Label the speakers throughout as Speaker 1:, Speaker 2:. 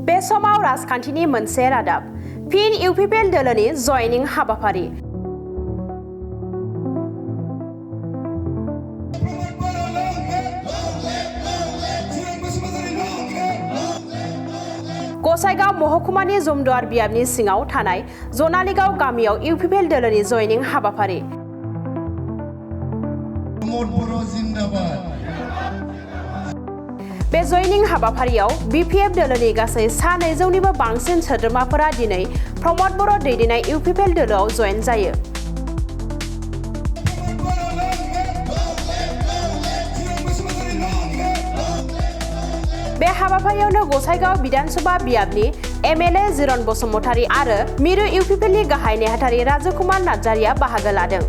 Speaker 1: बे समाव राजखान्थिनि मोनसे रादाब फिन इउपिपिएल दोलोनि जयनिं हाबाफारि गसाइगाव महकुमानि जमदुवार बियाबनि सिङाव थानाय जनालिगाव गामियाव इउपिपिएल दोलोनि जयनिं हाबाफारि बे जयनिं हाबाफारियाव बिपिएफ दोलोनि गासै 200निबो बांसिन सोद्रोमाफोरा दिनै प्रमद बर' दैदेननाय इउपिपिएल दोलोआव जयेन जायो। बे हाबाफारियावनो गसाइगाव विधानसभा बियाबनि एमएलए जिरन बसुमतारी आरो मिरु इउपिपिएलनि गाहाय नेहाथारि राजकुमार नार्जारिया बाहागो लादों।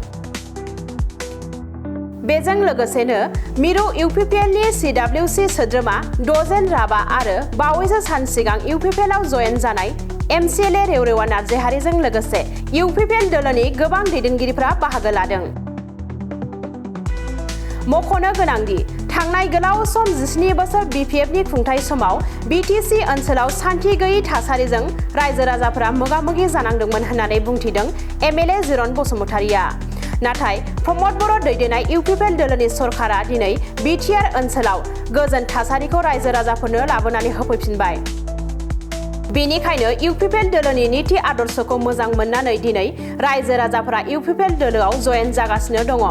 Speaker 1: बेजों लोगोसेनो मिरु इउपिपिएलनि सिडब्लिउसि सोद्रोमा डजेन राभा आरो बावैसो सान सिगां इउपिपिएलआव जयेन जानाय एमसिएलए रेवरेवा नार्जारिजों लोगोसे इउपिपिएल दोलोनि गोबां दैदेनगिरिफोरा बाहागो लादों। मख'नो गोनांदि थांनाय गोलाव सम 17 बोसोर बिपिएफनि खुंथाय समाव बिटिसि ओनसोलाव सान्थि गैयै थासारिजों रायजो राजाफोरा मोगा-मोगि जानांदोंमोन होननानै बुंथिदों एमएलए जिरन बसुमतारीया। नाथाय प्रमद बर' दैदेननाय इउपिपिएल दोलोनि सरकारा दिनै बिटिआर ओनसोलाव गोजोन थासारिखौ रायजो राजाफोरनो लाबोनानै होफैफिनबाय। बेनिखायनो इउपिपिएल दोलोनि नीति आदर्शखौ मोजां मोननानै दिनै रायजो राजाफोरा इउपिपिएल दोलोआव जयेन जागासिनो दङ।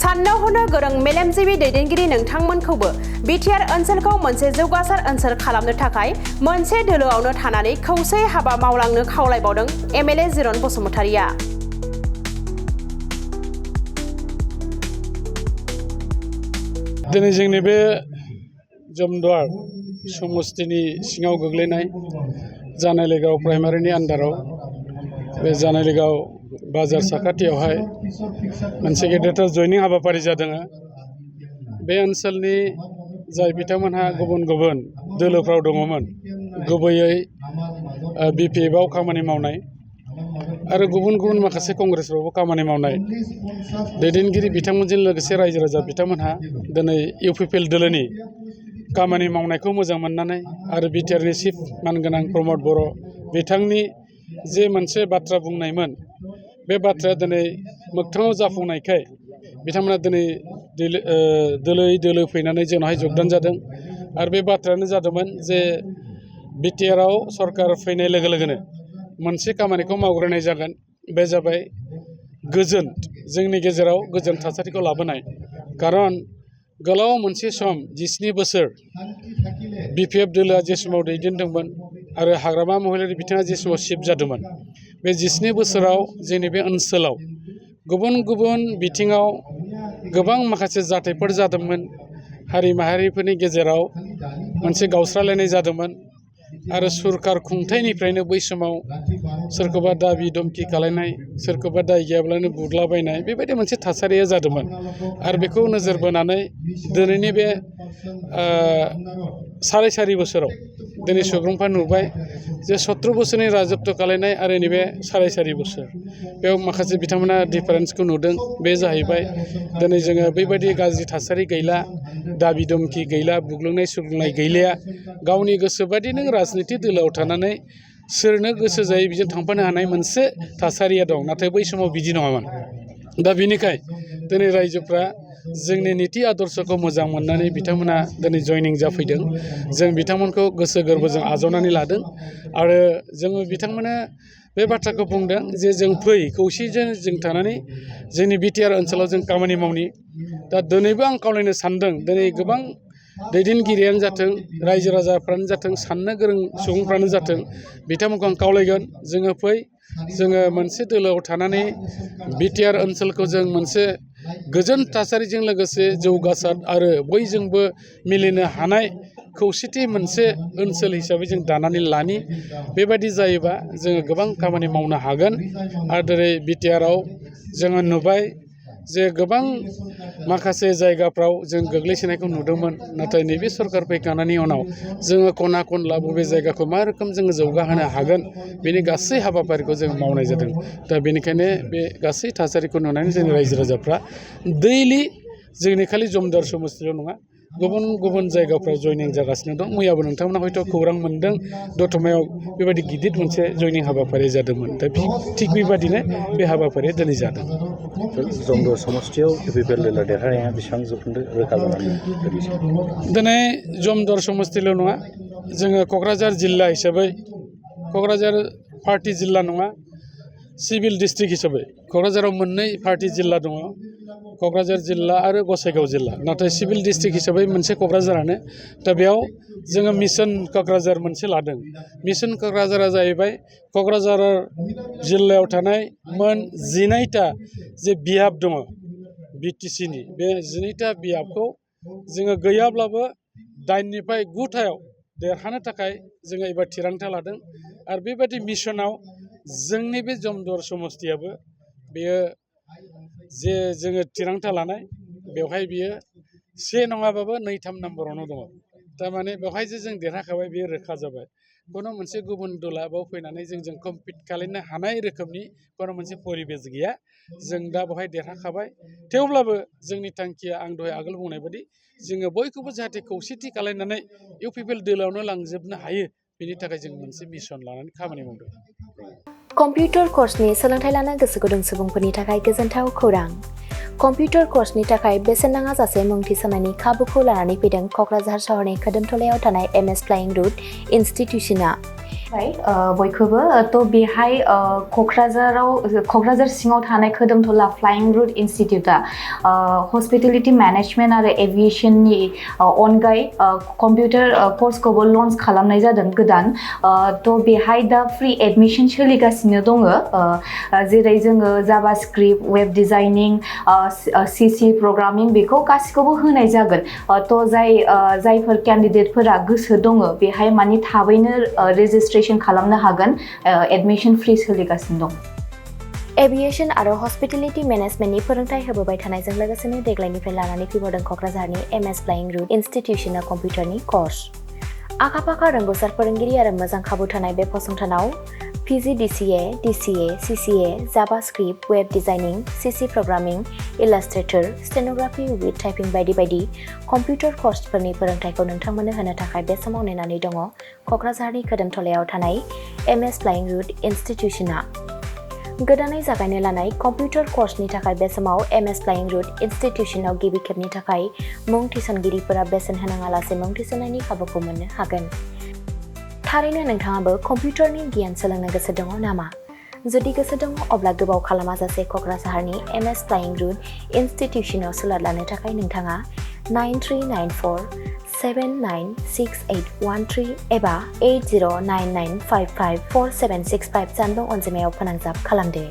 Speaker 1: साननो हनो गोरों मेलेमजिबि दैदेनगिरि नोंथांमोनखौबो बिटिआर ओनसोलखौ मोनसे जौगासार ओनसोल खालामनो थाखाय मोनसे दोलोआवनो थानानै खौसे हाबा मावलांनो खावलायबावदों एमएलए जिरन बसुमतारीया।
Speaker 2: दिनै जोंनि बे जमदुवार समस्तिनि सिङाव गोग्लैनाय जानालिगाव प्राइमारिनि आन्दाराव बे जानालिगाव बाजार साखाथियावहाय मोनसे गेदेरथार जयनिं हाबाफारि जादों। बे ओनसोलनि जाय बिथांमोनहा गुबुन गुबुन दोलोफ्राव दङमोन, गुबैयै बिपिएफआव खामानि मावनाय आरो गुबुन गुबुन माखासे कंग्रेसफ्रावबो खामानि मावनाय दैदेनगिरि बिथांमोनजों लोगोसे रायजो राजा बिथांमोनहा दिनै इउपिपिएल दोलोनि खामानि मावनायखौ मोजां मोननानै आरो बिटिआरनि चिफ मानगोनां प्रमद बर' बिथांनि जे मोनसे बाथ्रा बुंनायमोन, बे बाथ्राया दिनै मोगथाङाव जाफुंनायखाय बिथांमोना दिनै दोलो फैनानै जोंनावहाय जगदान जादों। आरो बे बाथ्रायानो जादोंमोन जे बिटिआरआव सरकार फैनाय लोगो लोगोनो मोनसे खामानिखौ मावग्रोनाय जागोन, बे जाबाय गोजोन, जोंनि गेजेराव गोजोन थासारिखौ लाबोनाय। खारन गोलाव मोनसे सम 17 बोसोर बिपिएफ दोलोआ जे समाव दैदेनदोंमोन आरो हाग्रामा महिलारि बिथाङा जे समाव चिफ जादोंमोन, बे 17 बोसोराव जोंनि बे ओनसोलाव गुबुन गुबुन बिथिङाव गोबां माखासे जाथायफोर जादोंमोन। हारि माहारिफोरनि गेजेराव मोनसे गावस्रालायनाय जादोंमोन आरो सरकार खुंथायनिफ्रायनो बै समाव सोरखौबा दाबि धमखि खालायनाय, सोरखौबा दाय गैयाब्लानो बुदलाबायनाय, बेबायदि मोनसे थासारिया जादोंमोन। आरो बेखौ नोजोर बोनानै दिनैनि बे 4.5 बोसोराव दिनै सुबुंफ्रा नुबाय जे 17 बोसोरनि राजत्व खालायनाय आरो नैबे 4.5 बोसोर बेयाव माखासे बिथांमोना डिफारेन्सखौ नुदों। बे जाहैबाय दिनै जोङो बेबायदि गाज्रि थासारि गैला, दाबि धमखि गैला, बुग्लुंनाय सुग्लुंनाय गैलिया। गावनि गोसोबादि नों राजनिति दोलोआव थानानै सोरनो गोसो जायो बिजों थांफानो हानाय मोनसे थासारिया दं। नाथाय बै समाव बिदि नङामोन। दा बेनिखाय दिनै रायजोफ्रा जोंनि नीति आदर्शखौ मोजां मोननानै बिथांमोना दिनै जयनिं जाफैदों। जों बिथांमोनखौ गोसो गोरबोजों आजावनानै लादों आरो जोङो बिथांमोना बे बाथ्राखौ बुंदों जे जों फै खौसेजों जों थानानै जोंनि बिटिआर ओनसोलाव जों खामानि मावनि। दा दिनैबो आं खावलायनो सानदों, दिनै गोबां दैदेनगिरियानो जाथों, रायजो राजाफ्रानो जाथों, साननो गोरों सुबुंफ्रानो जाथों, बिथांमोनखौ आं खावलायगोन, जोङो फै, जोङो मोनसे दोलोआव थानानै बिटिआर ओनसोलखौ जों मोनसे गोजोन थासारिजों लोगोसे जौगासार आरो बयजोंबो मिलिनो हानाय खौसेथि मोनसे ओनसोल हिसाबै जों दानानै लानि। बेबायदि जायोबा जोङो गोबां खामानि मावनो हागोन। आरो दिनै बिटिआरआव जोङो नुबाय जे गोबां माखासे जायगाफ्राव जों गोग्लैसोनायखौ नुदोंमोन, नाथाय नैबे सरकार फैखांनायनि उनाव जोङो खना खनला बबे जायगाखौ मा रोखोम जोङो जौगाहोनो हागोन बेनि गासै हाबाफारिखौ जों मावनाय जादों। दा बेनिखायनो बे गासै थासारिखौ नुनानै जोंनि रायजो राजाफ्रा दैलि जोंनि खालि जमदुवार समस्तिल' नङा, गुबुन गुबुन जायगाफ्राव जयनिं जागासिनो दं। मैयाबो नोंथांमोना हयथ' खौरां मोन्दों दतमायाव बेबायदि गिदिर मोनसे जयनिं हाबाफारि जादोंमोन। दा थिग बेबादिनो बे हाबाफारिया दिनै जादों।
Speaker 3: जमदुवार समस्तियाव इउपिपिएल लिडार देरहानाया बेसेबां जौखोन्दो रोखा जानानै दं?
Speaker 2: दिनै जमदुवार समस्तिल' नङा, जोङो क'क्राझार जिल्ला हिसाबै क'क्राझार पार्टी जिल्ला नङा, सिभिल डिस्ट्रिक्ट हिसाबै क'क्राझाराव मोननै पार्टी जिल्ला दङ, क'क्राझार जिल्ला आरो गसाइगाव जिल्ला। नाथाय सिभिल डिस्ट्रिक्ट हिसाबै मोनसे क'क्राझारानो। दा बेयाव जोङो मिशन क'क्राझार मोनसे लादों। मिशन क'क्राझारा जाहैबाय क'क्राझार जिल्लायाव थानाय मोन 19टा जे बियाब दङ बिटिसिनि, बे 19टा बियाबखौ जोङो गैयाब्लाबो 8निफ्राय 9टायाव देरहानो थाखाय जोङो एबार थिरांथा लादों। आरो बेबायदि मिशनाव जोंनि बे जमदुवार समस्तियाबो बेयो जे जोङो थिरांथा लानाय, बेवहाय बियो 1 नङाबाबो 2-3 नाम्बारावनो दङ। थारमाने बेवहाय जे जों देरहाखाबाय बेयो रोखा जाबाय। खुनु मोनसे गुबुन दला बाव फैनानै जोंजों कम्पिट खालामनो हानाय रोखोमनि खुनु मोनसे परिबेस गैया। जों दा बेवहाय देरहाखाबाय। थेवब्लाबो जोंनि थांखिया आं दहाय आगोल बुंनाय बायदि जोङो बयखौबो जाहाथे खौसेथि खालामनानै इउपिपिएल दोलावनो लांजोबनो हायो, बेनि थाखाय जों मोनसे मिशन लानानै खामानि मावदों।
Speaker 4: कम्पिउटार कर्सनि सोलोंथाइ लानो गोसो गुदुं सुबुंफोरनि थाखाय गोजोनथाव खौरां। कम्पिउटार कर्सनि थाखाय बेसेन नाङा जासे मुं थिसननायनि खाबुखौ लानानै फैदों क'क्राझार सहरनि खोदोमथलायाव थानाय एमएस फ्लाइं रुट इनस्टिट्यूशना। बयखौबो बेहाय क'क्राझार सिङाव थानाय खोदोमथला फ्लाइं रुट इनस्टिट्यूटआ हस्पिटेलिटी मेनेजमेन्ट आरो एभिएशननि अनगायै कम्पिउटार कर्सखौबो लन्च खालामनाय जादों गोदान। बेहाय दा फ्रि एडमिशन सोलिगासिनो दङ, जेरै जोङो JavaScript, web designing, C C programming बेखौ गासिखौबो होनाय जागोन। जायफोर केन्डिडेटफोरा गोसो दङ बेहाय माने थाबैनो रेजिस्ट्रेशन खालामनो हागोन। एडमिशन फ्रि सोलिगासिनो दं। एभिएशन आरो हस्पिटेलिटी मेनेजमेन्टनि फोरोंथाय होबोबाय थानायजों लोगोसेनो देग्लायनिफ्राय लानानै फैबावदों क'क्राझारनि एमएस फ्लाइं रुट इनस्टिट्यूशना कम्पिउटारनि कर्स। आखा-फाखा रोंग'सार फोरोंगिरि आरो मोजां खाबु थानाय बे फसंथानाव PGDCA, DCA, CCA, JavaScript, web designing, C C programming, illustrator, stenography with typing बायदि बायदि कम्पिउटार कर्सफोरनि फोरोंथायखौ नोंथांमोननो होनो थाखाय बे समाव नेनानै दङ क'क्राझारनि खोदोमथलायाव थानाय एमएस फ्लाइं रुट इनस्टिट्यूशना। गोदानै जागायनो लानाय कम्पिउटार कर्सनि थाखाय बे समाव एमएस फ्लाइं रुट इनस्टिट्यूशनाव गिबि खेबनि थाखाय मुं थिसनगिरिफोरा बेसेन होनाङालासे मुं थिसननायनि खाबुखौ मोननो हागोन। थारैनो नोंथाङाबो कम्पिउटारनि गियान सोलोंनो गोसो दङ नामा? जुदि गोसो दङ अब्ला गोबाव खालामाजासे क'क्राझारनि एमएस फ्लाइं रुट इनस्टिट्यूशनाव सुलाद लानो थाखाय नोंथाङा 9394796813 एबा 8099554765 जानबुं अनजिमायाव फोनांजाब खालामदो।